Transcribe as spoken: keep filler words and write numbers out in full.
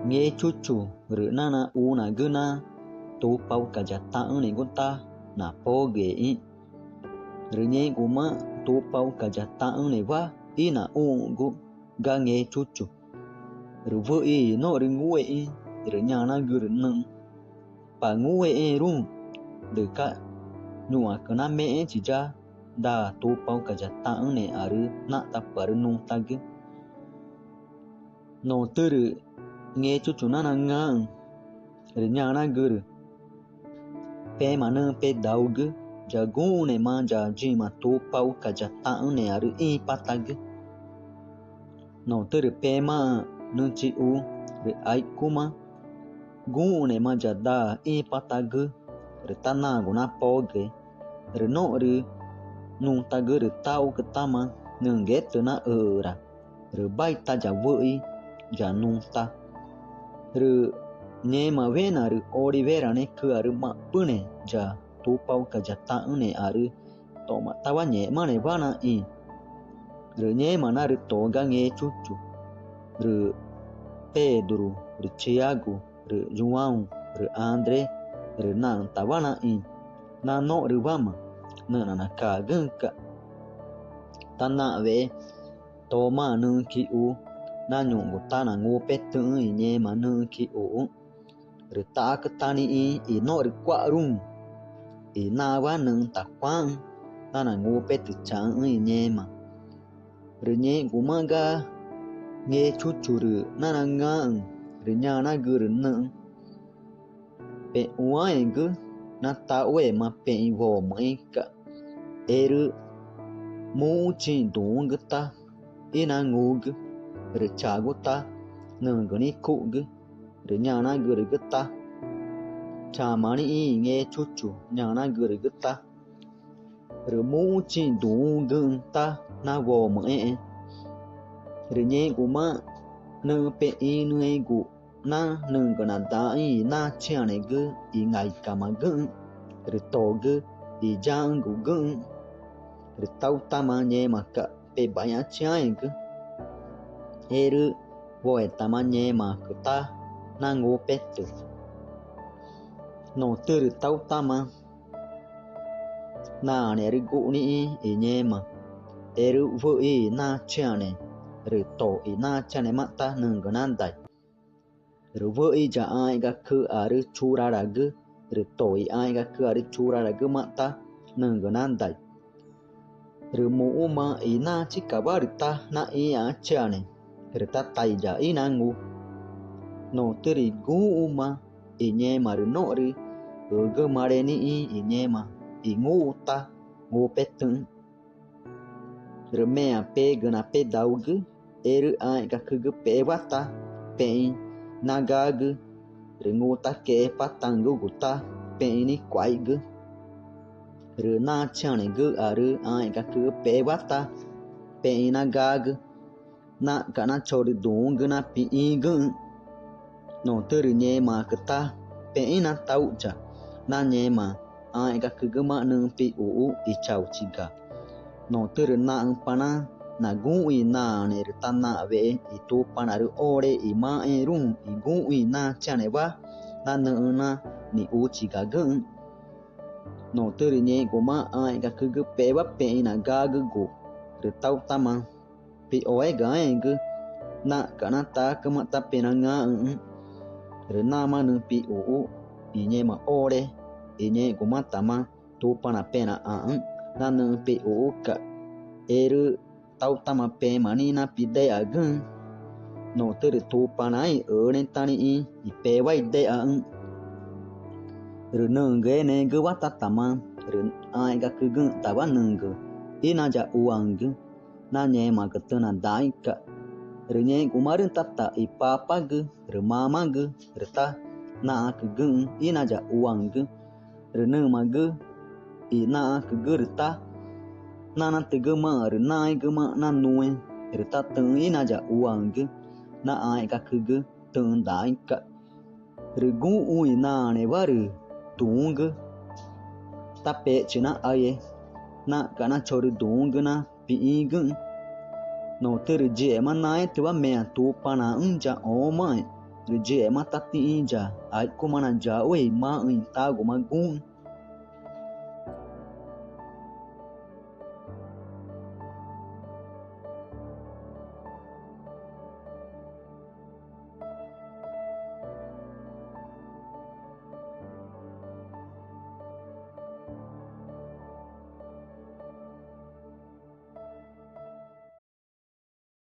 Ngechuchu rü nanaxunagü na tupauca ya taxü̃negu tá napogüexü̃. Rü ngẽxguma tupauca ya taxü̃newa ínaxũxũgu ga Ngechuchu, rü wüxi i norü ngúexü̃ rü ñanagürü nüxü̃: —Pa Ngúexẽẽruü̃x, ¡dücax, ñuxãcü namexẽchi ya daa tupauca ya taxü̃neãrü naxtapü̱xarü nutagü! Notürü Ngechuchu nanangãxü̃, rü ñanagürü: —Pema nüxü̃ pedaugü ya guxü̃nema ya yima tupauca ya taxü̃neãrü ĩpatagü. Notürü pemaã nüxü̃ chixu rü aixcuma guxü̃nema ya daa ĩpatagü, rü tá nagu napogüe. Rü norü nutagü rü taxucütáma nügüétü naxüxüra, rü bai tá ya wüxi ya nuta. Rü ngẽmawena rü Oribera ne cüarü ma̱xpǘne ya tupauca ya taxü̃neãrü toma̱xtawa ngẽxmanewa naxĩ. Rü ngẽma narüto ga Ngechuchu, rü Pedru, rü Chiagu, rü Juã́ũ, rü André, rü naxü̃tawa naxĩ na norüwama nüxna nacagüxü̃ca̱x. Tá naxwa̱xe tomaã nüxü̃ quixu na ñuxgu tá nangupetüxü̃ i ngẽma nüxü̃ quixuxü̃. Rü ṯacü tá nixĩ i norü cua̱xruü̃ i nawa nüxü̃ tacuáxü̃ na nangupetüchaü̃xü̃ i ngẽma. Rü ngẽxguma ga Ngechuchu rü nanangãxü̃, rü ñanagürü nüxü̃: —Pexuãẽgü na taxúema pexü̃ womüxẽxü̃ca̱x, erü muxũchixü̃ i duü̃xü̃gü tá ínangugü, rü chagu tá nügü nicu̱xgü, rü ñanagürügü tá: —Chama nixĩ i Ngechuchu, ñanagürügü tá. Rü muxũchixü̃ i duü̃xü̃güxü̃ tá nawomüxẽxẽ. Rü ngẽxguma nüxü̃ pexĩnüẽgu na nügü nadaxü̃ i nachiü̃ãnegü i ngaicamagüxü̃, rü togü i yaxü̃gugüxü̃, rü tãũtáma ngẽmaca̱x pebaixãchiãẽgü, erü woetama ngẽmaãcü tá nangupetü. Notürü tãũtáma naãneãrü gu̱x nixĩ i ngẽma, erü wüxi i nachiü̃ãne rü to i nachiü̃ãnemaã tá nügü nadai. Rü wüxi ya ãẽ̱xgacüarü churaragü rü to i ãẽ̱xgacüarü churaragümaã tá nügü nadai. Rü muxü̃ma i nachicawa rü tá naxĩã̱xãchiane rü tá taiya ínangu. Notürü i guxü̃ma i ngẽma rü norü ügümare nixĩ i ngẽma i ngúxü̃ tá ngupetüxü̃. Rü meã pegüna pedaugü, erü ãẽ̱xgacügüpe̱xewa tá pexü̃ nagagü, rü ngutaque̱xepataü̃gügu tá pexü̃ nicuaixgü. Rü nachiü̃ãnegüarü ãẽ̱xgacügüpe̱xewa tá pexü̃ nagagü, naxca̱x na chorü duü̃xü̃gü na pixĩgüxü̃. Notürü ngẽmaãcü tá pexü̃́ natauxcha na ngẽma ãẽ̱xgacügümaã nüxü̃ pixuxü̃ i chauchiga. Notürü naxü̃pa na naguxü̃ i naãne rü tanaxwa̱xe i Tupanaãrü ore i maxẽxẽẽruü̃ i guxü̃ i nachiü̃ãnewa na nüxü̃ na nixuchigagüxü̃. Notürü ngẽxguma ãẽ̱xgacügüpe̱xewa pexü̃ nagagügu rü tãũtáma pixoegaãẽgü naxca̱x na tacüma tá penangãxü̃xü̃. Rü namaã nüxü̃ pixuxü̃ i ngẽma ore i ngẽxgumatama Tupana pena ãxü̃ na nüxü̃ pixuxü̃ca̱x, erü tãũtáma pema nixĩ na pidexagüxü̃. Notürü Tupanaãẽ i Üünexü̃ tá nixĩ i pewa idexaxü̃. Rü nügü enegüwatatama rü ãẽ̱xgacügüxü̃tawa nügü ínayaxuaxü̃gü na ngẽmaãcü tüxü̃ nadaixü̃ca̱x. Rü ngẽxgumarüü̃ tá ta i papagü rü mamagü rü tá naxãcügüxü̃ ínayaxuaxü̃gü. Rü nümagü i naxãcügü rü tá nanatügümaã rü naẽgümaã nanuẽ rü tá tüxü̃ ínayaxuaxü̃gü na ãẽ̱xgacügü tüxü̃ daixü̃ca̱x. Rü guxü̃ i naãnewa rü duü̃xü̃gü tá pexchi naxaie naxca̱x na chorü duü̃xü̃gü na pixĩgüxü̃. Notürü yíxema naẽ́tüwa meã Tupanaãxü̃́ yaxõõmáe. Rü yíxema tá tixĩ ya aixcuma nayaxu i maxü̃ i taguma guxü̃.